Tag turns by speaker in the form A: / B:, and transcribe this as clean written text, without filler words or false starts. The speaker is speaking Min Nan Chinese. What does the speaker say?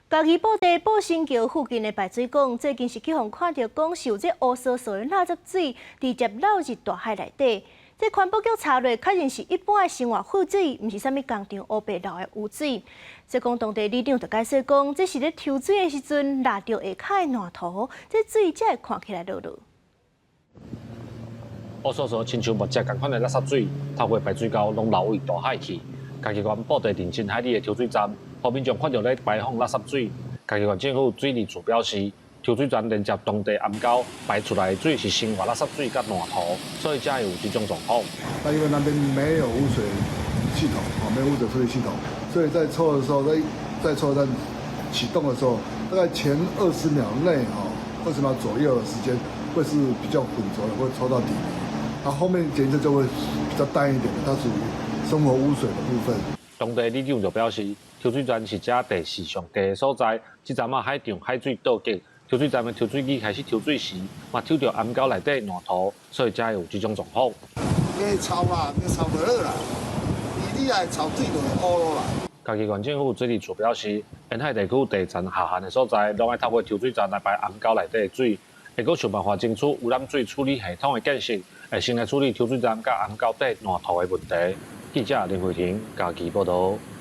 A: 嘉義布袋埔心橋附近的排水管，最近是去予看著講是有這烏趖趖的垃圾水，直接流入大海內底。這環保局查落，確認是一般的生活廢水，毋是啥物工廠烏白流的污水。這講當地里長就解釋講，這是咧抽水的時陣抐著下跤的爛塗，這水才會看起來濁濁。
B: 烏趖趖親像墨汁仝款的垃圾水，透過排水溝攏流入大海去。嘉義縣布袋鎮深海里的抽水站，予民眾看著咧排放垃圾水。嘉義縣政府水利處表示，抽水站連接當地暗溝排出來的水是生活垃圾水佮爛塗，所以才會有這種狀況。
C: 那因為那邊沒有污水系統，哦，沒有污水處理系統，所以在抽的時候，在抽站啟動的時候，大概前20秒內，哈，20秒左右的時間會是比較混濁的，會抽到底泥。那後面顏色就會比較淡一點的，它屬於生活污水的部分。
B: 當地里長就表示，抽水站是這地勢上低的所在，這陣仔海漲海水倒激，抽水站的抽水機開始抽水時，嘛抽著暗溝內底爛塗，所以才會有這種狀況。
D: 你臭啦，你臭就好啦，伊你來抽水就會烏啦。
B: 嘉義縣政府水利處表示，沿海地區地層下陷的所在，攏愛透過抽水站來排暗溝內底的水，會閣想辦法爭取污染水處理系統的建設，會先來處理抽水站佮暗溝底爛塗的問題。記者林慧婷嘉義報導。